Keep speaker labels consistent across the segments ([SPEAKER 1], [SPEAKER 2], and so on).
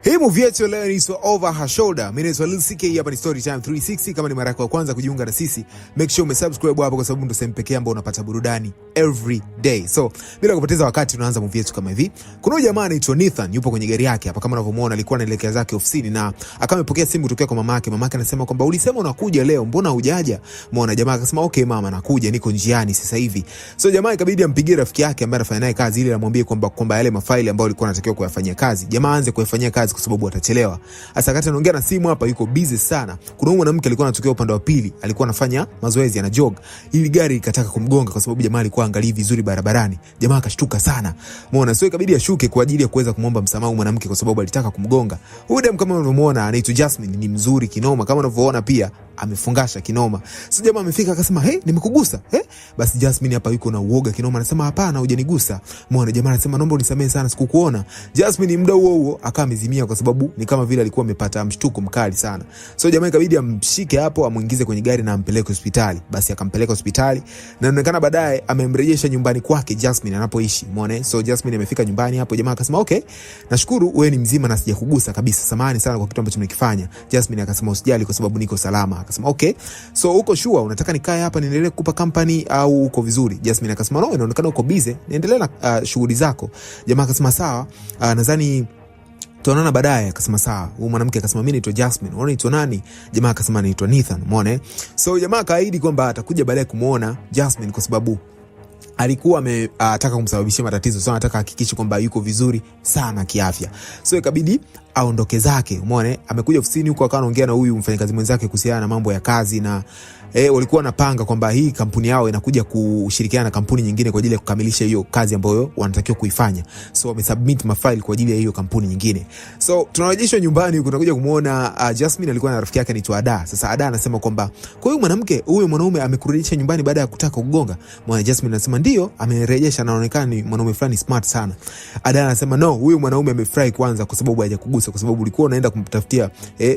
[SPEAKER 1] Hii movie yetu leo inaitwa Over Her Shoulder. Mimi naitwa Lil CK, hapa ni Story Time 360. Kama ni mara yako ya kwanza kujiunga na sisi, make sure umesubscribe hapo kwa sababu ndio sehemu pekee ambayo unapata burudani every day. So, bila kupoteza wakati tunaanza movie yetu kama hivi. Kuna huyu jamaa anaitwa Nathan, yupo kwenye gari yake hapa kama unavyomuona, alikuwa anaelekea zake ofisini na akawa amepokea simu kutoka kwa mama yake. Mama yake anasema kwamba ulisema unakuja leo, mbona hujaja? Muona jamaa akasema okay mama, nakuja, niko njiani sasa hivi. So jamaa ikabidi ampigie rafiki yake ambaye anafanya naye kazi ili amwambie kwamba yale mafaili ambayo alikuwa anatakiwa kuyafanyia kazi, jamaa aanze kuyafanyia kazi kwa sababu atachelewa. Sasa wakati anaongea na simu hapa, yuko busy sana. Kuna huyu mwanamke alikuwa anatokea upande wa pili, alikuwa anafanya mazoezi, ana jog. Ili gari ikataka kumgonga kwa sababu jamaa alikuwa angalii vizuri barabarani. Jamaa akashtuka sana. Umeona, so ikabidi ashuke kwa ajili ya kuweza kumwomba msamaha mwanamke kwa sababu alitaka kumgonga. Huyu dem kama unavyomuona anaitwa Jasmine, ni mzuri kinoma kama unavyoona pia amefungasha kinoma. So jamaa amefika akasema, "Hey, nimekugusa." Eh? Basi Jasmine hapa yuko na uoga kinoma, anasema hapana, hujanigusa. Umeona, jamaa anasema naomba unisamehe sana, sikukuona. Jasmine muda huo huo akawa amezimia kwa sababu ni kama vile alikuwa amepata mshtuko mkali sana. So jamaa ikabidi amshike hapo, amuingize kwenye gari na ampeleke hospitali. Basi akampeleka hospitali na inaonekana baadaye amemrejesha nyumbani kwake Jasmine anapoishi. Umeona? So Jasmine amefika nyumbani hapo, jamaa akasema okay, nashukuru wewe ni mzima na sijakugusa kabisa. Samahani sana kwa kitu ambacho nimekifanya. Jasmine akasema usijali kwa sababu niko salama. Akasema okay, so uko sure unataka nikae hapa niendelee kukupa company au uko vizuri? Jasmine akasema no, inaonekana uko busy, niendelee na shughuli zako. Jamaa akasema sawa, nadhani tuonana baadaye. Akasema sawa. Huyu mwanamke akasema mimi naitwa Jasmine, wewe unaitwa nani? Jamaa akasema naitwa Nathan. Umeona? So jamaa akaahidi kwamba atakuja baadaye kumuona Jasmine kwa sababu alikuwa ametaka kumsababishia matatizo, so anataka ahakikishe kwamba yuko vizuri sana kiafya, so ikabidi aondoke zake. Umeona, amekuja ofisini huko akawa anaongea na huyu mfanyakazi mwenzake kuhusiana na mambo ya kazi na walikuwa wanapanga kwamba hii kampuni yao inakuja kushirikiana na kampuni nyingine kwa ajili ya kukamilisha hiyo kazi ambayo wanatakiwa kuifanya, so wamesubmit mafaili kwa ajili ya hiyo kampuni nyingine. So tunarejeshwa nyumbani huko, tunakuja kumuona Jasmine alikuwa na rafiki yake anaitwa Ada. Sasa Ada anasema kwamba kwa hiyo mwanamke huyo mwanaume amekurejesha nyumbani baada ya kutaka kugonga. Mwana Jasmine anasema ndio, amerejesha, anaonekana ni mwanaume fulani smart sana. Ada anasema no, huyo mwanaume amefurahi kwanza kwa sababu hajakugusa, kwa sababu ulikuwa unaenda kumtafutia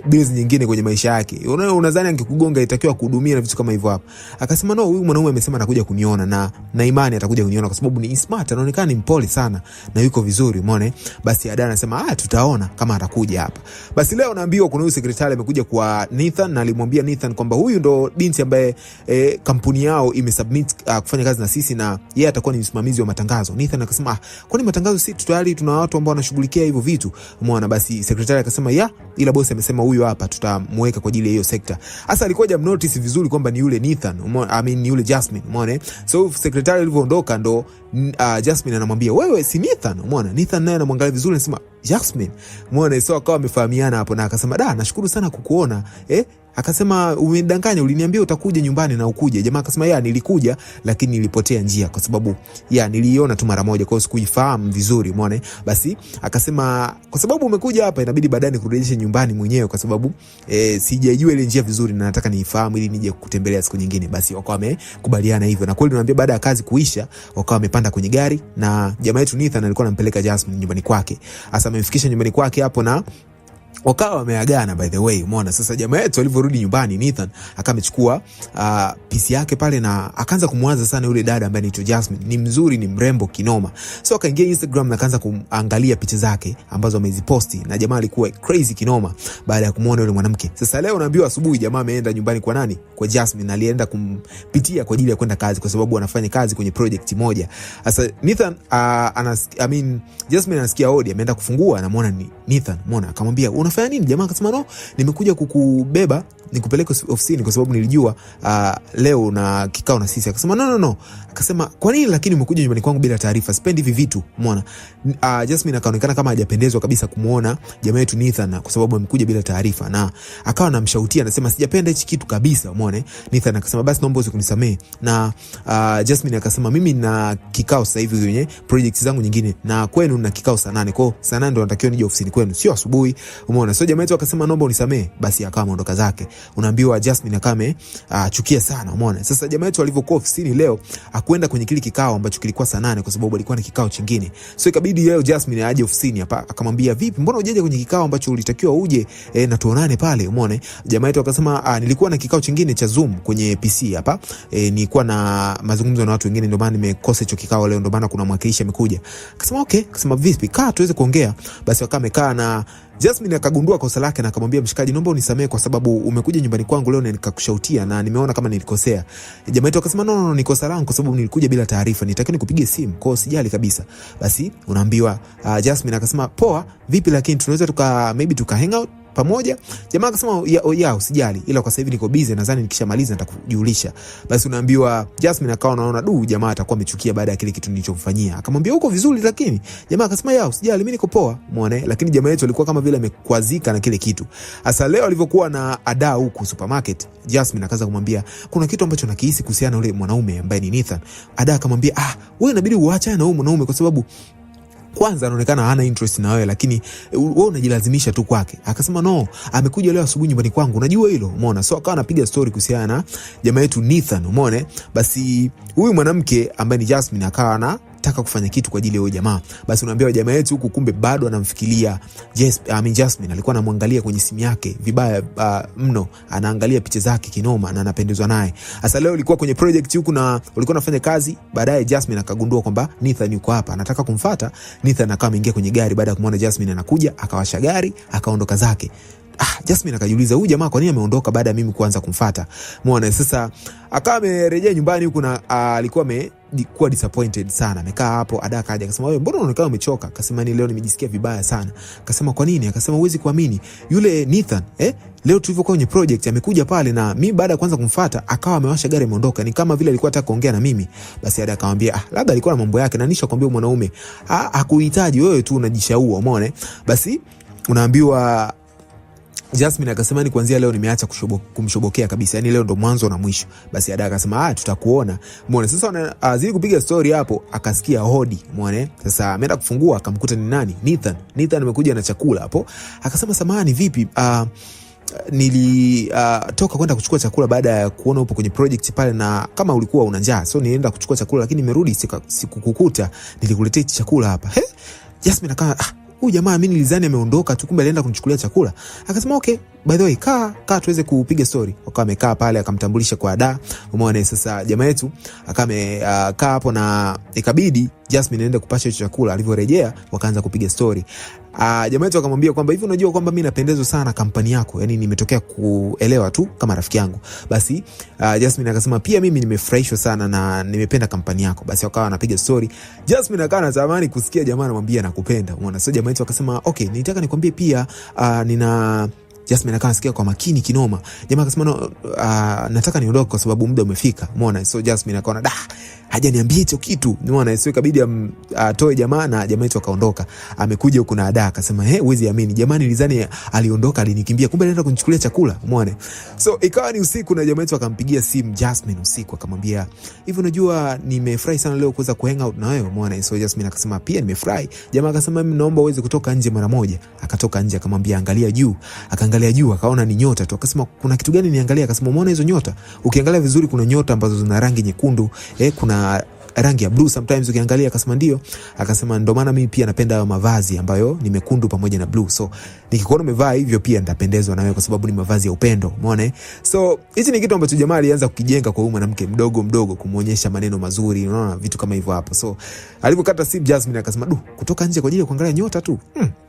[SPEAKER 1] bills nyingine kwenye maisha yake. Unadhani angekugonga itakiwa kuhudumia na vitu kama hivyo hapa. Akasema no, huyu mwanaume amesema anakuja kuniona na imani atakuja kuniona kwa sababu ni smart, anaonekana ni mpole sana na yuko vizuri, umeona? Basi Ada anasema ah, tutaona kama atakuja hapa. Basi leo naambiwa kuna huyu sekretari amekuja kwa Nathan na alimwambia Nathan kwamba huyu ndo binti ambaye kampuni yao imesubmit kufanya kazi na sisi na yeye atakuwa ni msimamizi wa matangazo. Nathan akasema ah, kwani matangazo si tayari tuna watu ambao wanashughulikia hivyo vitu? Umeona? Basi sekretari akasema ya, ila bosi amesema huyu hapa tutamweka kwa ajili ya hiyo sekta. Sasa alikuwa hajamnotice vizuri kwamba ni yule Nathan, umeona, I mean ni yule Jasmine, umeona? So sekretari alivyoondoka ndo Jasmine anamwambia wewe si Nathan, umeona? Nathan naye anamwangalia vizuri anasema Jasmine, umeona? So akawa amefahamiana hapo na akasema da, nashukuru sana kukuona eh. Akasema umedanganya, uliniambia utakuja nyumbani na ukuje. Jamaa akasema ya, nilikuja lakini nilipotea njia kwa sababu ya niliiona tu mara moja, kwa hiyo sikuifahamu vizuri, umeona. Basi akasema kwa sababu umekuja hapa inabidi baadaye nikurejeshe nyumbani mwenyewe kwa sababu sijajua ile njia vizuri na nataka niifahamu ili nije kukutembelea siku nyingine. Basi wakawa wamekubaliana hivyo, na kweli unaambia baada ya kazi kuisha wakawa wamepanda kwenye gari na jamaa yetu Nathan alikuwa anampeleka Jasmine nyumbani kwake. Sasa amemfikisha nyumbani kwake hapo na wakawa wameagana, by the way, umeona. Sasa jamaa yetu alivyorudi nyumbani, Nathan akawa amechukua PC yake pale na akaanza kumwaza sana yule dada ambaye anaitwa Jasmine. Ni mzuri, ni mrembo kinoma. So akaingia Instagram na akaanza kuangalia picha zake ambazo ameziposti, na jamaa alikuwa crazy kinoma baada ya kumuona yule mwanamke. Sasa leo naambiwa asubuhi jamaa ameenda nyumbani kwa nani? Kwa Jasmine, alienda kumpitia kwa ajili ya kwenda kazi kwa sababu anafanya kazi kwenye project moja. Sasa Nathan I mean Jasmine anasikia hodi, ameenda kufungua, anamuona ni Nathan. Umeona, akamwambia unafanya nini? Jamaa akasema no, nimekuja kukubeba nikupeleke ofisini kwa sababu nilijua leo una kikao na sisi. Akasema no, no, no. Akasema kwa nini lakini umekuja nyumbani kwangu bila taarifa? Sipendi hivi vitu. Umeona? Jasmine akaonekana kama hajapendezwa kabisa kumuona jamaa yetu Nathan kwa sababu amekuja bila taarifa, na akawa anamshautia anasema sijapenda hichi kitu kabisa. Umeona? Nathan akasema basi naomba uweze kunisamehe. Na Jasmine akasema mimi na kikao sasa hivi kwenye project zangu nyingine na kwenu na kikao saa 8. Kwa hiyo saa 8 ndo natakiwa nije ofisini kwenu, sio asubuhi. Umeona? So jamaa yetu akasema naomba unisamehe, basi akawa ameondoka zake. Unaambiwa Jasmine akawa amechukia sana. Umeona? Sasa jamaa yetu alivyokuwa ofisini leo akwenda kwenye kile kikao ambacho kilikuwa saa 8 kwa sababu alikuwa na kikao chingine. So ikabidi leo Jasmine aje ofisini hapa, akamwambia vipi, mbona hujaja kwenye kikao ambacho ulitakiwa uje na tuonane pale. Umeona? Jamaa yetu akasema nilikuwa na kikao chingine cha Zoom kwenye PC hapa, nilikuwa na mazungumzo na watu wengine, ndio maana nimekosa hicho kikao leo, ndio maana kuna mwakilishi amekuja. Akasema okay. Akasema vipi, kaa tuweze kuongea. Basi wakawa amekaa na Jasmine akagundua kosa lake na akamwambia mshikaji, naomba unisamehe kwa sababu umekuja nyumbani kwangu leo na nikakushautia na nimeona kama nilikosea. Jamaa yetu akasema no, no, no, ni kosa langu kwa sababu nilikuja bila taarifa, nitakiwa nikupigie simu, kwa hiyo sijali kabisa. Basi unaambiwa Jasmine akasema poa, vipi lakini tunaweza tuka maybe tuka hang out pamoja. Jamaa akasema ya, ya usijali, ila kwa sasa hivi niko busy, nadhani nikishamaliza nitakujulisha. Basi unaambiwa Jasmine akawa anaona du, jamaa atakuwa amechukia baada ya kile kitu nilichomfanyia. Akamwambia uko vizuri, lakini jamaa akasema ya usijali, mimi niko poa, muone. Lakini jamaa yetu alikuwa kama vile amekwazika na kile kitu. Sasa leo alivyokuwa na ada huku supermarket, Jasmine akaanza kumwambia kuna kitu ambacho nakihisi kuhusiana na yule mwanaume ambaye ni Nathan. Ada akamwambia ah, wewe inabidi uachane na huyu mwanaume kwa sababu kwanza anaonekana hana interest na wewe, lakini wewe unajilazimisha tu kwake. Akasema no, amekuja leo asubuhi nyumbani kwangu, unajua hilo, umeona. So akawa anapiga story kuhusiana na jamaa yetu Nathan, umeona. Basi huyu mwanamke ambaye ni Jasmine akawa anataka kufanya kitu kwa ajili ya huyo jamaa. Basi unaambiwa jamaa yetu huku kumbe bado anamfikiria I mean Jasmine, alikuwa anamwangalia kwenye simu yake vibaya mno, anaangalia picha zake kinoma na anapendezwa naye. Sasa leo ilikuwa kwenye project huku na walikuwa wanafanya kazi, baadaye Jasmine akagundua kwamba Nathan yuko hapa, anataka kumfuata. Nathan akawa ameingia kwenye gari baada ya kumwona Jasmine anakuja, akawasha gari, akaondoka zake. Ah, Jasmine akajiuliza huyu jamaa kwa nini ameondoka baada ya mimi kuanza kumfuata. Muone sasa akawa amerejea nyumbani huku na alikuwa amekuwa disappointed sana. Amekaa hapo, Ada akaja akasema, wewe mbona unaonekana umechoka? Akasema ni leo nimejisikia vibaya sana. Akasema kwa nini? Akasema huwezi kuamini. Yule Nathan, leo tulivyokuwa kwenye project amekuja pale na mimi baada ya kuanza kumfuata akawa amewasha gari ameondoka. Ni kama vile alikuwa anataka kuongea na mimi. Basi Ada akamwambia ah, labda alikuwa na mambo yake na nishakwambia mwanaume hakuhitaji wewe tu unajishaua, umeona? Basi unaambiwa Jasmine akasema ni kuanzia leo nimeacha kumshobokea kabisa, yani leo ndo mwanzo na mwisho. Basi Ada akasema ah, tutakuona. Muone sasa wanazidi kupiga story hapo, akasikia hodi. Muone sasa ameenda kufungua akamkuta ni nani? Nathan. Nathan amekuja na chakula hapo, akasema samahani, vipi nilitoka kwenda kuchukua chakula baada ya kuona upo kwenye project pale na kama ulikuwa una njaa, so nilienda kuchukua chakula, lakini nimerudi sikukukuta, nilikuletea chakula hapa. He, Jasmine akawa ah, huyu jamaa mimi nilizani ameondoka tu, kumbe alienda kunichukulia chakula. Akasema okay, by the way, kaa kaa tuweze kupiga story. Wakawa amekaa pale, akamtambulisha kwa Ada. Umeona sasa jamaa yetu akawa amekaa hapo na ikabidi Jasmine aende kupasha hicho chakula. Alivyorejea wakaanza kupiga story. Jamaa yetu akamwambia kwamba hivi unajua kwamba mimi napendezwa sana kampani yako, yani nimetokea kuelewa tu kama rafiki yangu. Basi Jasmine akasema pia mimi nimefurahishwa sana na nimependa kampani yako. Basi wakawa wanapiga story. Jasmine akawa anatamani kusikia jamaa anamwambia nakupenda. Umeona? So jamaa yetu akasema okay, nilitaka nikwambie pia nina Jasmine akawa anasikia kwa makini kinoma. Jamaa akasema no, nataka niondoke kwa sababu muda umefika. Umeona? So Jasmine akaona da, hajaniambia hicho kitu. Umeona? So ikabidi atoe jamaa na jamaa yetu akaondoka. Amekuja huku na Ada akasema, "He, huwezi amini. Jamani nilizani aliondoka alinikimbia. Kumbe alienda kunichukulia chakula." Umeona? So ikawa ni usiku na jamaa yetu akampigia simu Jasmine usiku akamwambia, "Hivi unajua nimefurahi sana leo kuweza kuhang out na wewe." Umeona? So Jasmine akasema, "Pia nimefurahi." Jamaa akasema, "Mimi naomba uweze kutoka nje mara moja." Akatoka nje akamwambia, "Angalia juu." Akaangalia juu akaona ni nyota tu. Akasema, "Kuna kitu gani niangalia?" Akasema, "Umeona hizo nyota? Ukiangalia vizuri kuna nyota ambazo zina rangi nyekundu, kuna rangi ya blue sometimes ukiangalia." Akasema ndio. Akasema ndo maana mimi pia napenda hayo mavazi ambayo ni mekundu pamoja na blue. So nikikuona umevaa hivyo pia nitapendezwa na wewe kwa sababu ni mavazi ya upendo. Umeona? So hichi ni kitu ambacho jamaa alianza kukijenga kwa huyu mwanamke mdogo mdogo, kumuonyesha maneno mazuri, unaona vitu kama hivyo hapo. So alipokata simu Jasmine akasema du, kutoka nje kwa ajili ya kuangalia nyota tu.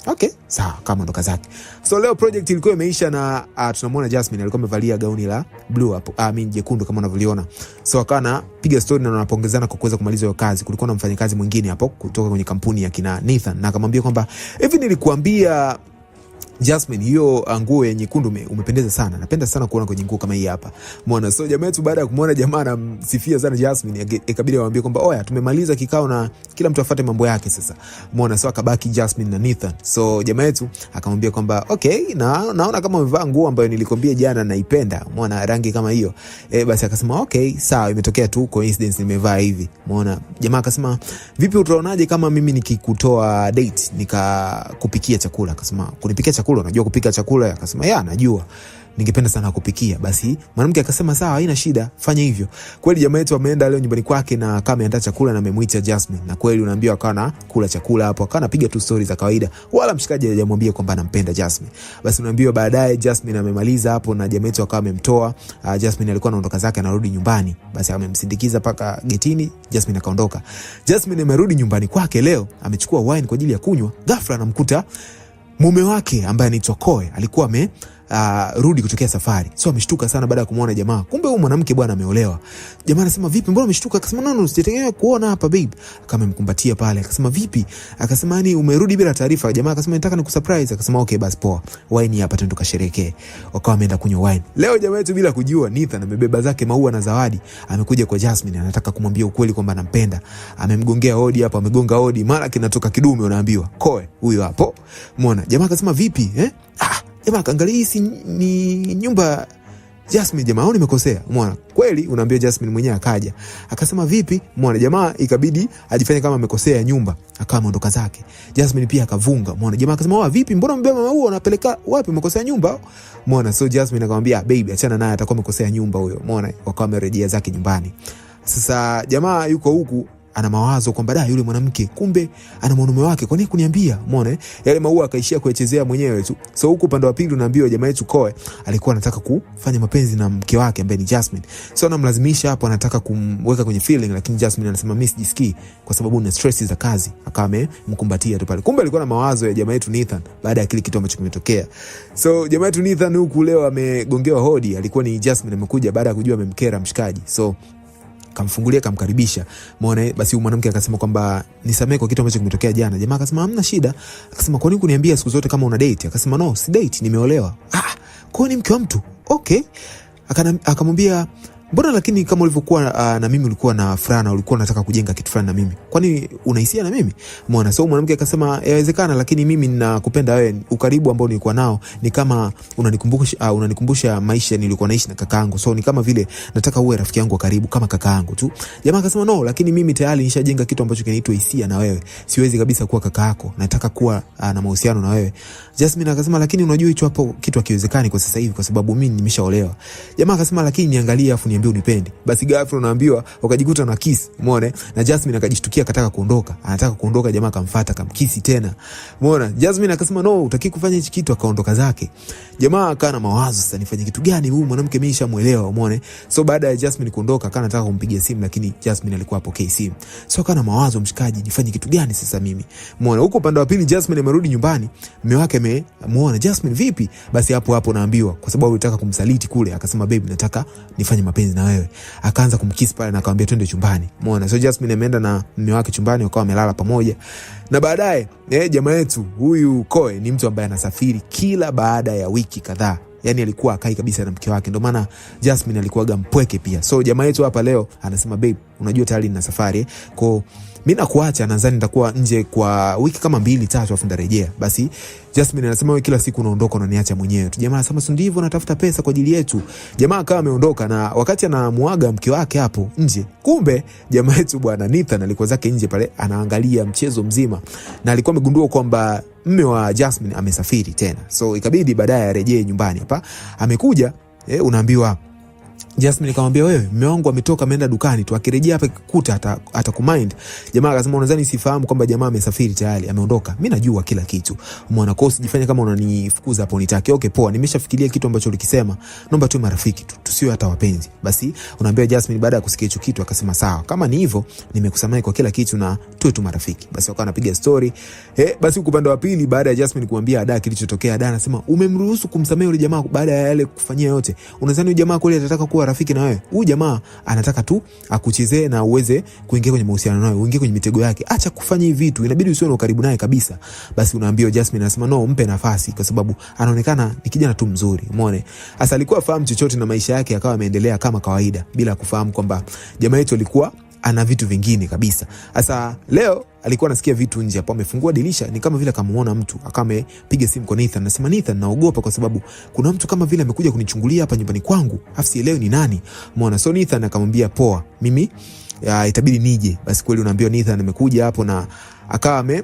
[SPEAKER 1] Okay, sawa, kama ndo kazi zake. So leo project ilikuwa imeisha na tunamuona Jasmine alikuwa amevalia gauni la blue hapo, I mean jekundu kama unavyoliona. So akawa anapiga story na wanapongezana kwa kuweza kumaliza hiyo kazi. Kulikuwa na mfanyakazi mwingine hapo kutoka kwenye kampuni ya kina Nathan na akamwambia kwamba hivi nilikuambia Jasmine, hiyo nguo ya nyekundu umependeza sana. Napenda sana kuona kwenye nguo kama hii hapa. Umeona? So jamaa yetu baada ya kumuona jamaa anamsifia sana Jasmine, ikabidi amwambie kwamba oya, tumemaliza kikao na kila mtu afuate mambo yake sasa. Umeona? So akabaki Jasmine na Nathan. So jamaa yetu akamwambia kwamba okay, na naona kama umevaa nguo ambayo nilikwambia jana naipenda. Umeona rangi kama hiyo. Basi akasema okay, sawa, imetokea tu coincidence nimevaa hivi. Umeona? Jamaa akasema vipi, utaonaje kama mimi nikikutoa date nikakupikia chakula? Akasema kunipikia chakula, unajua kupika chakula? Akasema ya, najua, ningependa sana kupikia. Basi mwanamke akasema sawa, haina shida, fanya hivyo. Kweli jamaa yetu ameenda leo nyumbani kwake na kama ameandaa chakula na amemuita Jasmine, na kweli unaambiwa akawa anakula chakula hapo, akawa anapiga tu stories za kawaida, wala mshikaji hajamwambia kwamba anampenda Jasmine. Basi unaambiwa baadaye Jasmine amemaliza hapo na jamaa yetu akawa amemtoa. Jasmine alikuwa anaondoka zake anarudi nyumbani, basi amemsindikiza paka getini, Jasmine akaondoka. Jasmine amerudi nyumbani kwake leo, amechukua wine kwa ajili ya kunywa, ghafla anamkuta Mume wake ambaye anaitwa Koe alikuwa ame rudi kutokea safari, so ameshtuka sana baada ya kumuona jamaa. Kumbe huyu mwanamke bwana ameolewa. Jamaa anasema vipi, mbona umeshtuka? Akasema no, no, sijategemea kuona hapa babe. Akamemkumbatia pale, akasema vipi? Akasema yani umerudi bila taarifa. Jamaa akasema nataka nikusurprise. Akasema okay, basi poa, wine hapa, twende tukasherehekee. Wakawa wameenda kunywa wine. Leo jamaa yetu bila kujua, Nathan amebeba zake maua na zawadi, amekuja kwa Jasmine, anataka kumwambia ukweli kwamba anampenda. Amemgongea hodi hapo, amegonga hodi, mara kinatoka kidume, unaambiwa Koe huyo hapo. Umeona? Jamaa akasema vipi eh? Ah, jamaa akaangalia hii si ni nyumba Jasmine jamaa, au nimekosea? Umeona? Kweli unaambia Jasmine mwenyewe akaja. Akasema vipi? Umeona jamaa ikabidi ajifanye kama amekosea nyumba, akawa ameondoka zake. Jasmine pia akavunga. Umeona? Jamaa akasema, "Wa vipi? Mbona mbeba maua unapeleka wapi? Umekosea nyumba?" Umeona? So Jasmine akamwambia, "Baby, achana naye, atakuwa amekosea nyumba huyo." Umeona? Wakawa amerejea zake nyumbani. Sasa jamaa yuko huku ana mawazo kwamba da, yule mwanamke kumbe ana mwanaume wake, kwa nini kuniambia? Umeona eh? Yale maua akaishia kuyachezea mwenyewe tu. So huku upande wa pili unaambiwa jamaa yetu Koe alikuwa anataka kufanya mapenzi na mke wake ambaye ni Jasmine. So anamlazimisha hapo, anataka kumweka kwenye feeling, lakini Jasmine anasema mimi sijisikii kwa sababu nina stress za kazi. Akawa amemkumbatia tu pale. Kumbe alikuwa na mawazo ya jamaa yetu Nathan baada ya kile kitu ambacho kimetokea. So jamaa yetu Nathan huku leo amegongewa hodi, alikuwa ni Jasmine amekuja baada ya kujua amemkera mshikaji. So kamfungulia kamkaribisha. Umeona, basi huyu mwanamke akasema kwamba nisamee kwa kitu ambacho kimetokea jana. Jamaa akasema hamna shida. Akasema kwa nini kuniambia siku zote kama una date? Akasema no, si date, nimeolewa. Ah, kwa ni mke wa mtu. Okay. Akamwambia mbona lakini kama ulivyokuwa na mimi ulikuwa na furaha na ulikuwa unataka kujenga kitu fulani na mimi, kwani una hisia na mimi? Umeona? So mwanamke akasema yawezekana, lakini mimi ninakupenda wewe. Ukaribu ambao nilikuwa nao ni kama unanikumbusha maisha nilikuwa naishi na kakaangu, so ni kama vile nataka uwe rafiki yangu wa karibu kama kakaangu tu. Jamaa akasema no, lakini mimi tayari nishajenga kitu ambacho kinaitwa hisia na wewe, siwezi kabisa kuwa kakaako, nataka kuwa na mahusiano na wewe. Jasmine akasema lakini unajua hicho hapo kitu hakiwezekani kwa sasa hivi kwa sababu mimi nimeshaolewa. Jamaa akasema lakini niangalie afu niambie unipende. Basi ghafla unaambiwa wakajikuta na kiss, umeona? Na Jasmine akajishtukia akataka kuondoka. Anataka kuondoka, jamaa akamfuata akamkisi tena. Umeona? Jasmine akasema no, hutaki kufanya hichi kitu, akaondoka zake. Jamaa akawa na mawazo sasa, nifanye kitu gani huyu mwanamke mimi nishamuelewa, umeona? So baada ya Jasmine kuondoka, akawa anataka kumpigia simu lakini Jasmine alikuwa hapokei simu. So akawa na mawazo, mshikaji, nifanye kitu gani sasa mimi? Umeona? Huko upande wa pili Jasmine amerudi nyumbani, mume wake amemuona Jasmine vipi? Basi hapo hapo naambiwa kwa sababu alitaka kumsaliti kule, akasema babe, nataka nifanye mapenzi na wewe. Akaanza kumkiss pale na akamwambia twende chumbani. Umeona? So Jasmine ameenda na mume wake chumbani, wakawa wamelala pamoja. Na baadaye jamaa yetu huyu Koe ni mtu ambaye anasafiri kila baada ya wiki kadhaa. Yani alikuwa akai kabisa na mke wake, ndio maana Jasmine alikuwaga mpweke pia. So jamaa yetu hapa leo anasema babe, unajua tayari nina safari, kwa mimi nakuacha, nadhani nitakuwa nje kwa wiki kama 2-3 afu nitarejea. Basi Jasmine anasema wewe kila siku unaondoka unaniacha mwenyewe tu. Jamaa anasema si ndivyo, natafuta pesa kwa ajili yetu. Jamaa akawa ameondoka, na wakati anamuaga mke wake hapo nje, kumbe jamaa yetu bwana Nathan alikuwa zake nje pale anaangalia mchezo mzima, na alikuwa amegundua kwamba mme wa Jasmine amesafiri tena, so ikabidi baadaye arejee nyumbani. Hapa amekuja unaambiwa Jasmine akamwambia wewe, mume wangu ametoka ameenda dukani tu, akirejea hapa kikuta atakumind. Jamaa akasema unadhani sifahamu kwamba jamaa amesafiri tayari, ameondoka? Mimi najua kila kitu. Umeona, kwa usijifanye kama unanifukuza hapo nitaki. Okay, poa, nimeshafikiria kitu ambacho ulikisema. Naomba tu marafiki tu, tusiwe hata wapenzi. Basi unaambia Jasmine baada ya kusikia hicho kitu akasema sawa, kama ni hivyo nimekusamehe kwa kila kitu na tuwe tu marafiki. Basi wakawa wanapiga story. Basi huku upande wa pili baada ya Jasmine kumwambia Ada kilichotokea, Ada anasema umemruhusu kumsamehe yule jamaa baada ya yale kufanyia yote. Unadhani yule jamaa kweli atataka kuwa rafiki na wewe? Huyu jamaa anataka tu akuchezee na uweze kuingia kwenye mahusiano naye, uingie kwenye mitego yake. Acha kufanya hivi vitu, inabidi usiwe na ukaribu naye kabisa. Basi unaambiwa Jasmine anasema no, mpe nafasi kwa sababu anaonekana ni kijana tu mzuri. Umeona? Sasa alikuwa afahamu chochote na maisha yake akawa ameendelea kama kawaida bila kufahamu kwamba jamaa yetu alikuwa ana vitu vingine kabisa. Sasa leo alikuwa anasikia vitu nje hapo, amefungua dirisha, ni kama vile akamuona mtu, akawa amepiga simu kwa Nathan, anasema Nathan, naogopa kwa sababu kuna mtu kama vile amekuja kunichungulia hapa nyumbani kwangu, afu sielewi ni nani. Umeona? So Nathan akamwambia poa, mimi itabidi nije. Basi kweli unaambiwa Nathan amekuja hapo na akawa ame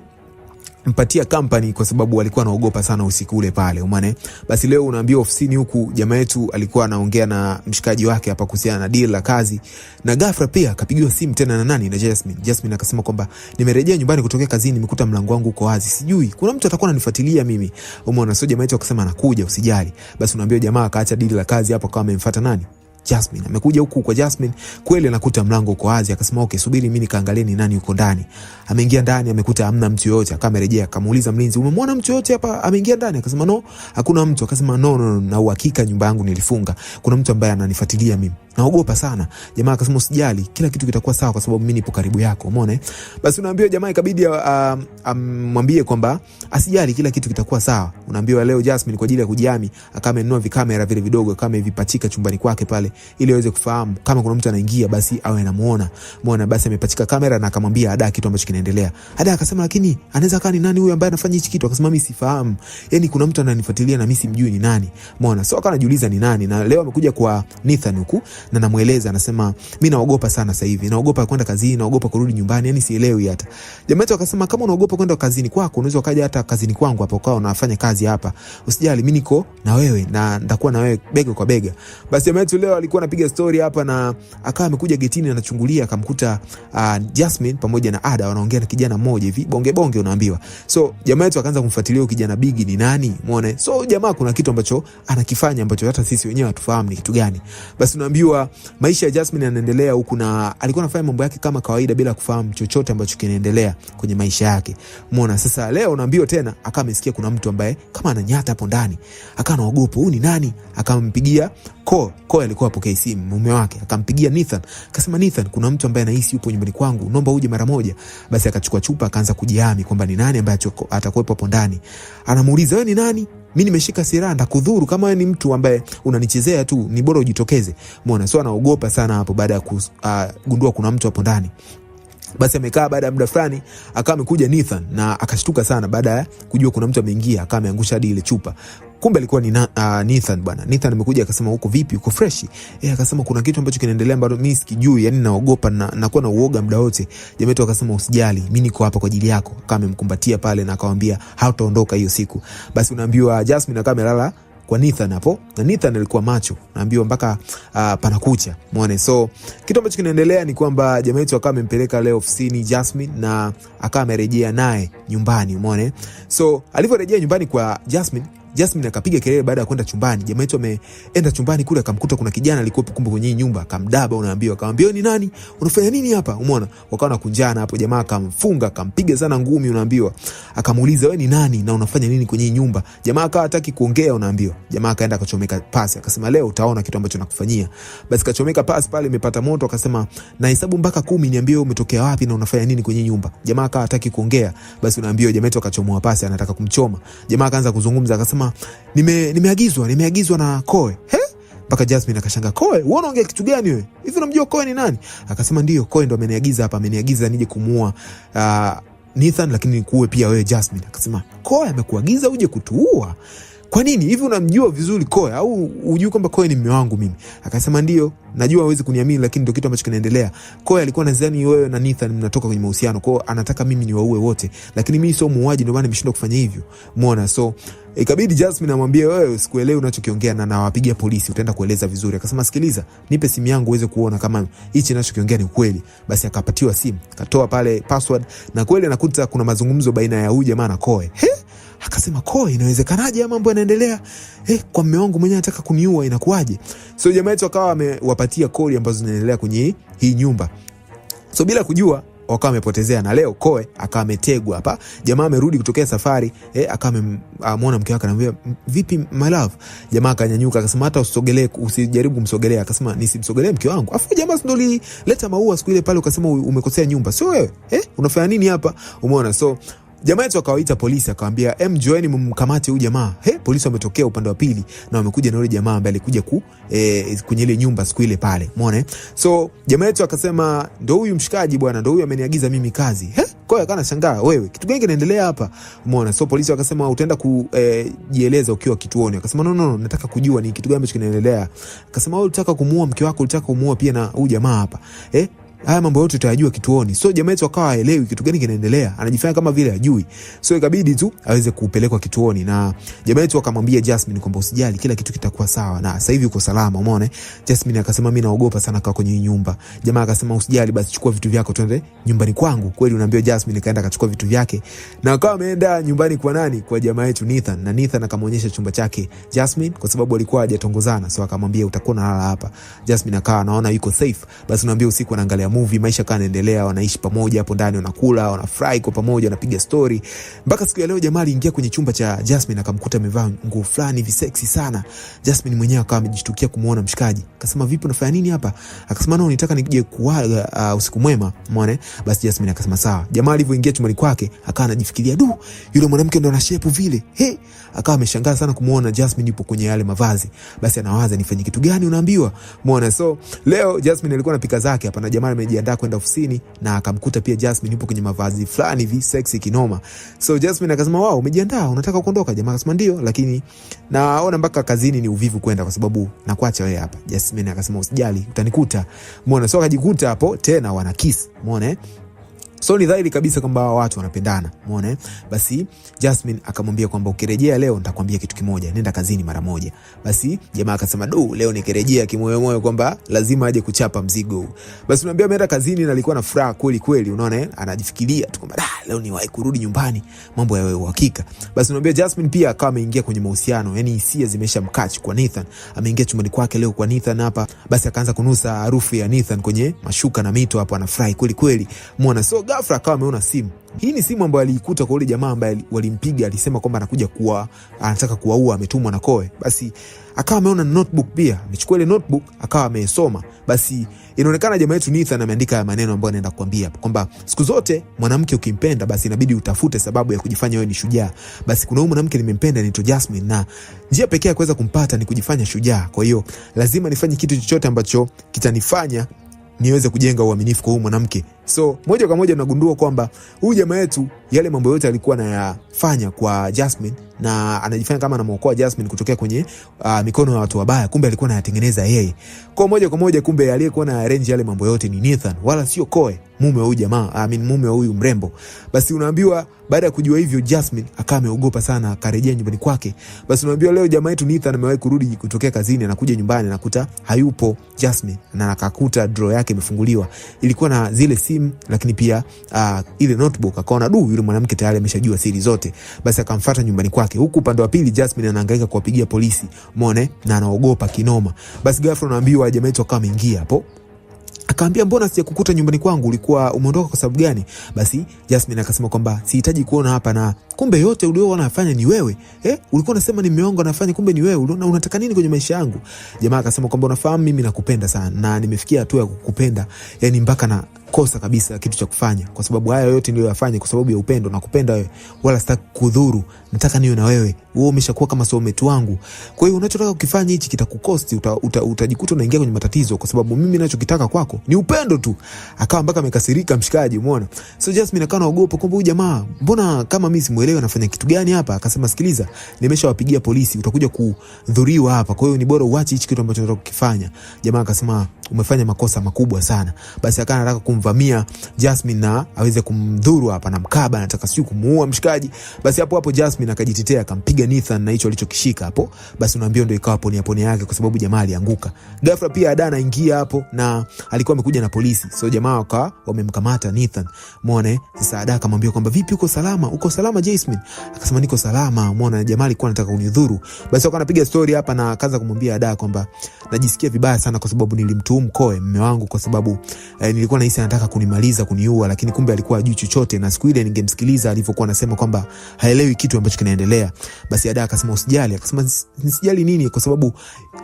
[SPEAKER 1] mpatia company kwa sababu alikuwa anaogopa sana usiku ule pale, umeona. Basi leo unaambiwa ofisini huku jamaa yetu alikuwa anaongea na mshikaji wake hapa kuhusiana na deal la kazi, na ghafla pia akapigiwa simu tena na nani, na Jasmine. Jasmine akasema kwamba nimerejea nyumbani kutokea kazini, nimekuta mlango wangu uko wazi, sijui kuna mtu atakuwa ananifuatilia mimi, umeona. So jamaa yetu akasema anakuja, usijali. Basi unaambiwa jamaa akaacha deal la kazi hapo, akawa amemfuata nani, Jasmine. Amekuja huku kwa Jasmine, kweli anakuta mlango uko wazi, akasema okay, subiri mimi nikaangalie ni nani yuko ndani. Ameingia ndani, amekuta hamna mtu yoyote, akamerejea, akamuuliza mlinzi, umemwona mtu yoyote hapa ameingia ndani? Akasema no, hakuna mtu. Akasema no, no, no, na uhakika nyumba yangu nilifunga, kuna mtu ambaye ananifuatilia mimi, naogopa sana. Jamaa akasema usijali, kila kitu kitakuwa sawa kwa sababu mimi nipo karibu yako, umeona eh? Basi unaambiwa jamaa ikabidi amwambie kwamba asijali, kila kitu kitakuwa sawa. Unaambiwa leo Jasmine kwa ajili ya kujihami akawa amenunua vikamera vile vidogo kama vipachika chumbani kwake pale, ili aweze kufahamu kama kuna mtu anaingia, basi awe anamuona. Umeona, basi amepachika kamera na akamwambia Ada kitu ambacho kinaendelea. Ada akasema lakini anaweza kaa ni nani huyu ambaye anafanya hichi kitu? Akasema mimi sifahamu, yani kuna mtu ananifuatilia na mimi simjui ni nani. Umeona, so akawa anajiuliza ni nani, na leo amekuja kwa Nathan huku na namueleza, anasema mimi naogopa sana sasa hivi, naogopa kwenda kazini, naogopa kurudi nyumbani, yani sielewi hata. Jamaa yetu akasema kama unaogopa kwenda kazini kwako, unaweza ukaja hata kazini kwangu hapa ukawa unafanya kazi hapa, usijali, mimi niko na wewe na nitakuwa na wewe bega kwa bega. Basi jamaa yetu leo alikuwa anapiga story hapa na akawa amekuja getini anachungulia, akamkuta Jasmine pamoja na Ada wanaongea na kijana mmoja hivi bonge bonge, unaambiwa. So jamaa yetu akaanza kumfuatilia huyu kijana Bigi ni nani, umeona? So jamaa kuna kitu ambacho anakifanya ambacho hata sisi wenyewe hatufahamu ni kitu gani. Basi unaambiwa maisha ya Jasmine yanaendelea huku na alikuwa anafanya mambo yake kama kawaida bila kufahamu chochote ambacho kinaendelea kwenye maisha yake. Umeona? Sasa leo unaambiwa tena akawa amesikia kuna mtu ambaye kama ananyata hapo ndani, akawa anaogopa, huyu ni nani? Akampigia Ko alikuwa apokee simu mume wake, akampigia Nathan, akasema Nathan, kuna mtu ambaye anahisi yupo nyumbani kwangu, naomba uje mara moja. Basi akachukua chupa akaanza kujihami kwamba ni nani ambaye atakuwepo hapo ndani. Anamuuliza, wewe ni nani? Mimi nimeshika silaha nitakudhuru, kama wewe ni mtu ambaye unanichezea tu, ni bora ujitokeze. Umeona? So anaogopa sana hapo baada ya kugundua kuna mtu hapo ndani. Basi amekaa, baada ya muda fulani akawa amekuja Nathan na akashtuka sana baada ya kujua kuna mtu ameingia, akawa ameangusha hadi ile chupa. Kumbe alikuwa ni Nathan bwana. Nathan amekuja akasema, uko vipi? Uko fresh? Akasema kuna kitu ambacho kinaendelea ambacho mimi sikijui, yani naogopa na nakuwa na uoga muda wote. Jamaa yetu akasema usijali, mimi niko hapa kwa ajili yako. Akawa amemkumbatia pale na akamwambia hautaondoka hiyo siku. Basi unaambiwa Jasmine akawa amelala kwa Nathan hapo, na Nathan alikuwa macho, naambiwa mpaka panakucha, muone. So kitu ambacho kinaendelea ni kwamba jamaa yetu akawa amempeleka leo ofisini Jasmine na akawa amerejea naye nyumbani, muone. So alivyorejea nyumbani kwa Jasmine, Jasmine akapiga kelele baada ya kwenda chumbani. Jamaa yetu ameenda chumbani kule akamkuta kuna kijana alikuwepo kumbe kwenye nyumba, akamdaba, unaambiwa, akamwambia ni nani? Unafanya nini hapa? Umeona? Wakawa nakunjana hapo, jamaa akamfunga, akampiga sana ngumi, unaambiwa. Akamuuliza wewe ni nani na unafanya nini kwenye nyumba? Jamaa akawa hataki kuongea, unaambiwa. Jamaa akaenda akachomeka pasi, akasema leo utaona kitu ambacho nakufanyia. Basi kachomeka pasi pale, imepata moto, akasema nahesabu mpaka 10, niambie wewe umetokea wapi na unafanya nini kwenye nyumba. Jamaa akawa hataki kuongea. Basi unaambiwa jamaa yetu akachomoa pasi, anataka kumchoma. Jamaa akaanza kuzungumza, akasema nimeagizwa na Koe. He? Mpaka Jasmine akashanga, Koe, wewe unaongea kitu gani wewe? Hivi unamjua Koe ni nani? Akasema ndio, Koe ndo ameniagiza hapa, ameniagiza nije kumuua Nathan, lakini nikuue pia wewe Jasmine. Akasema Koe amekuagiza uje kutuua? Kwa nini? Hivi unamjua vizuri Koe au hujui kwamba Koe ni mume wangu mimi? Akasema ndio, najua huwezi kuniamini, lakini ndio kitu ambacho kinaendelea. Koe alikuwa anadhani wewe na Nathan mnatoka kwenye mahusiano, kwa hiyo anataka mimi niwaue wote, lakini mimi sio muuaji, ndio maana nimeshindwa kufanya hivyo. Umeona? So ikabidi Jasmine amwambie wewe, sikuelewi unachokiongea na nawapigia polisi, utaenda kueleza vizuri. Akasema sikiliza, nipe simu yangu uweze kuona kama hichi ninachokiongea ni kweli. Basi akapatiwa simu, akatoa pale password na kweli anakuta kuna mazungumzo baina ya huyu jamaa na Koe. He? Akasema Koe, inawezekanaje haya mambo yanaendelea? Kwa mume wangu mwenyewe anataka kuniua, inakuwaje? So jamaa yetu akawa amewapatia kodi ambazo zinaendelea kwenye hii nyumba. So bila kujua wakawa wamepotezea, na leo Koe akawa ametegwa hapa. Jamaa amerudi kutokea safari, akawa amemuona mke wake, anamwambia vipi my love. Jamaa akanyanyuka akasema hata usisogelee, usijaribu kumsogelea. Akasema nisimsogelee mke wangu? Afu jamaa si ndo ulileta maua siku ile pale ukasema umekosea nyumba, sio wewe? Unafanya nini hapa? Umeona? So jamaa yetu akawaita polisi akawaambia, njoeni mkamate huyu jamaa. Polisi wametokea upande wa pili na wamekuja na yule jamaa ambaye alikuja kwenye ile nyumba siku ile pale. Umeona? So jamaa yetu akasema ndo huyu mshikaji bwana, ndo huyu ameniagiza mimi kazi. Kwa hiyo akana shangaa, wewe kitu gani kinaendelea hapa? Umeona? So polisi wakasema utaenda kujieleza ukiwa kituoni. Akasema no, no, no, nataka kujua ni kitu gani ambacho kinaendelea. Akasema wewe ulitaka kumuua mke wako, ulitaka kumuua pia na huyu jamaa hapa. Haya mambo yote utayajua kituoni. So jamaa yetu akawa haelewi kitu gani kinaendelea, anajifanya kama vile hajui. So ikabidi tu aweze kupelekwa kituoni, na jamaa yetu akamwambia Jasmine kwamba usijali, kila kitu kitakuwa sawa na sasa hivi uko salama, umeona. Jasmine akasema mimi naogopa sana kaa kwenye nyumba. Jamaa akasema usijali, basi chukua vitu vyako twende nyumbani kwangu. Kweli unaambiwa Jasmine kaenda akachukua vitu vyake na akawa ameenda nyumbani kwa nani? Kwa jamaa yetu Nathan, na Nathan akamwonyesha chumba chake Jasmine kwa sababu alikuwa hajatongozana, so akamwambia utakuwa unalala hapa. Jasmine akawa anaona yuko safe. Basi unaambia usiku anaangalia movie, maisha kawa yanaendelea, wanaishi pamoja hapo ndani, wanakula, wanafurahi kwa pamoja, wanapiga story mpaka siku ya leo. Jamaa aliingia kwenye chumba cha Jasmine akamkuta amevaa nguo fulani hivi sexy sana. Jasmine mwenyewe akawa amejishtukia kumuona mshikaji, akasema vipi, unafanya nini hapa? Akasema no, nitaka nije kuaga, usiku mwema, umeona. Basi Jasmine akasema sawa. Jamaa alivyoingia chumbani kwake akawa anajifikiria, du, yule mwanamke ndo ana shape vile, he. Akawa ameshangaa sana kumuona Jasmine yupo kwenye yale mavazi. Basi anawaza nifanye kitu gani, unaambiwa, umeona. So leo Jasmine alikuwa anapika zake hapa na jamaa amejiandaa kwenda ofisini na akamkuta pia Jasmine yupo kwenye mavazi fulani hivi sexy kinoma. So Jasmine akasema wow, umejiandaa unataka kuondoka? Jamaa akasema ndio, lakini naona mpaka kazini ni uvivu kwenda kwa sababu nakuacha wewe hapa. Jasmine akasema usijali, utanikuta. Umeona, so akajikuta hapo tena wana kiss. Umeona? So ni dhahiri kabisa kwamba watu wanapendana. Umeona? Basi Jasmine akamwambia kwamba ukirejea leo nitakwambia kitu kimoja, nenda kazini mara moja. Basi jamaa akasema du, leo nikirejea kimoyomoyo kwamba lazima aje kuchapa mzigo huu. Basi unaambia ameenda kazini na alikuwa na furaha kweli kweli, unaona? Anajifikiria tu kwamba leo niwahi kurudi nyumbani, mambo yawe uhakika. Basi unaambia Jasmine pia akawa ameingia kwenye mahusiano, yani hisia zimeshamkatch kwa Nathan. Ameingia chumbani kwake leo kwa Nathan hapa, basi akaanza kunusa harufu ya Nathan kwenye mashuka na mito hapo, anafurahi kweli kweli. Umeona? So ghafla akawa ameona simu. Hii ni simu ambayo aliikuta kwa yule jamaa ambaye walimpiga, alisema kwamba anakuja kuwa anataka kuwaua, ametumwa na Koe. Basi akawa ameona notebook pia, amechukua ile notebook akawa ameisoma. Basi inaonekana jamaa yetu Nathan ameandika haya maneno ambayo anaenda kukwambia hapa kwamba siku zote mwanamke ukimpenda, basi inabidi utafute sababu ya kujifanya wewe ni shujaa. Basi kuna huyu mwanamke nimempenda, anaitwa Jasmine, na njia pekee ya kuweza kumpata ni kujifanya shujaa. Kwa hiyo lazima nifanye kitu chochote ambacho kitanifanya niweze kujenga uaminifu kwa huyu mwanamke. So moja kwa moja nagundua kwamba huyu jamaa yetu yale mambo yote alikuwa anayafanya kwa Jasmine na anajifanya kama anamuokoa Jasmine kutokea kwenye mikono ya watu wabaya, kumbe alikuwa anayatengeneza yeye. Kwa moja kwa moja, kumbe aliyekuwa na arrange yale mambo yote ni Nathan, wala sio Koe, mume wa huyu jamaa, I mean mume wa huyu mrembo. Basi unaambiwa baada ya kujua hivyo, Jasmine akawa ameogopa sana, akarejea nyumbani kwake. Basi unaambiwa leo jamaa yetu Nathan amewahi kurudi kutokea kazini, anakuja nyumbani anakuta hayupo Jasmine, na akakuta drawer yake imefunguliwa, ilikuwa na zile simu, lakini pia ile notebook. Akaona du, yule mwanamke tayari ameshajua siri zote. Basi akamfuata nyumbani kwake, huku upande wa pili Jasmine anahangaika kuwapigia polisi, umeona, na anaogopa kinoma. Basi ghafla unaambiwa jamaa yetu akawa ameingia hapo akaambia mbona sijakukuta nyumbani kwangu, ulikuwa umeondoka kwa sababu gani? Basi Jasmine akasema kwamba sihitaji kuona hapa, na kumbe yote ulioona nafanya ni wewe eh? Ulikuwa unasema ni mume wangu anafanya, kumbe ni wewe. Uliona unataka nini kwenye maisha yangu? Jamaa akasema kwamba unafahamu, mimi nakupenda sana na nimefikia hatua ya kukupenda, yani mpaka na kosa kabisa kitu cha kufanya, kwa sababu haya yote niliyoyafanya kwa sababu ya upendo na kupenda wewe, wala sitaki kudhuru, nataka niwe na wewe. Wewe umeshakuwa kama soulmate wangu. Kwa hiyo unachotaka kukifanya hichi kitakukosti, utajikuta unaingia kwenye matatizo, kwa sababu mimi ninachokitaka kwako ni upendo tu. Akawa mpaka amekasirika mshikaji, umeona. So Jasmine akawa anaogopa kwamba huyu jamaa mbona kama mimi simuelewi anafanya kitu gani hapa. Akasema sikiliza, nimeshawapigia polisi, utakuja kudhuriwa hapa, kwa hiyo ni bora uache hichi kitu ambacho unataka kukifanya. Jamaa akasema umefanya makosa makubwa sana. Basi akawa anataka kumvamia Jasmine na aweze kumdhuru hapa na mkaba, anataka sio kumuua mshikaji. Basi hapo hapo Jasmine akajitetea akampiga Nathan na hicho alichokishika hapo. Basi unaambiwa ndio ikawa ponia ponia yake, kwa sababu jamaa alianguka. Ghafla pia Ada anaingia hapo na alikuwa amekuja na polisi, so jamaa wakawa wamemkamata Nathan. Muone sasa, Ada akamwambia kwamba vipi, uko salama? Uko salama Jasmine? Akasema niko salama. Muone jamaa alikuwa anataka kunidhuru. Basi wakawa anapiga story hapa na akaanza kumwambia Ada kwamba najisikia vibaya sana kwa sababu nilimtuhumu Koe mume wangu kwa sababu nilikuwa nahisi anataka kunimaliza kuniua, lakini kumbe alikuwa hajui chochote, na siku ile ningemsikiliza alivyokuwa anasema kwamba haelewi kitu ambacho kinaendelea. Basi Ada akasema usijali. Akasema nisijali nini? Kwa sababu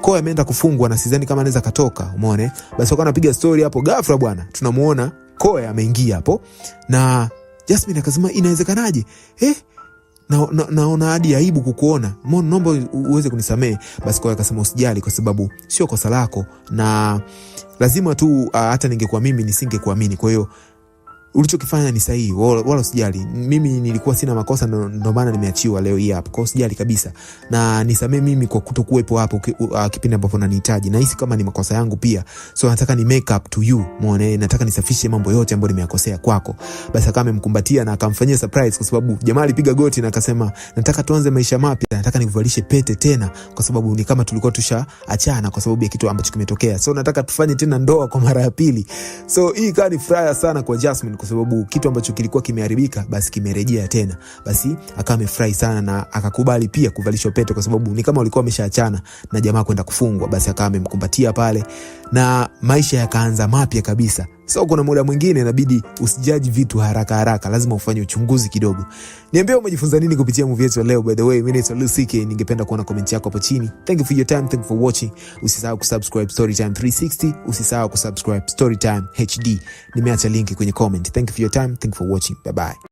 [SPEAKER 1] Koe ameenda kufungwa na sidhani kama anaweza katoka. Umeona? Basi wakawa anapiga story hapo, ghafla bwana tunamuona Koe ameingia hapo, na Jasmine akasema inawezekanaje? Naona hadi aibu kukuona, naomba uweze kunisamehe. Basi Koe akasema usijali, kwa sababu sio kosa lako na lazima tu hata ningekuwa mimi nisingekuamini. Kwa hiyo Ulichokifanya ni sahihi, wala usijali. Mimi nilikuwa sina makosa, ndo maana nimeachiwa leo hii hapa. Kwa hiyo usijali kabisa, na nisamee mimi kwa kutokuwepo hapo kipindi ambapo unanihitaji. Nahisi kama ni makosa yangu pia, so nataka ni make up to you, muone, nataka nisafishe mambo yote ambayo nimeyakosea kwako. Basi akawa amemkumbatia na akamfanyia surprise, kwa sababu jamaa alipiga goti na akasema, "Nataka tuanze maisha mapya, nataka nikuvalishe pete tena, kwa sababu ni kama tulikuwa tushaachana kwa sababu ya kitu ambacho kimetokea, so nataka tufanye tena ndoa kwa mara ya pili." So hii ikawa ni furaha sana kwa Jasmine, kwa sababu kitu ambacho kilikuwa kimeharibika basi kimerejea tena. Basi akawa amefurahi sana na akakubali pia kuvalishwa pete, kwa sababu ni kama walikuwa wameshaachana na jamaa kwenda kufungwa. Basi akawa amemkumbatia pale na maisha yakaanza mapya kabisa. So kuna muda mwingine inabidi usijudge vitu haraka haraka, lazima ufanye uchunguzi kidogo. Niambie umejifunza nini kupitia movie yetu ya leo. By the way, mimi naitwa Lil CK, ningependa kuona comment yako hapo chini. Thank you for your time, thank you for watching. Usisahau kusubscribe Storytime 360, usisahau kusubscribe Storytime HD. Nimeacha link kwenye comment. Thank you for your time, thank you for watching. Bye bye.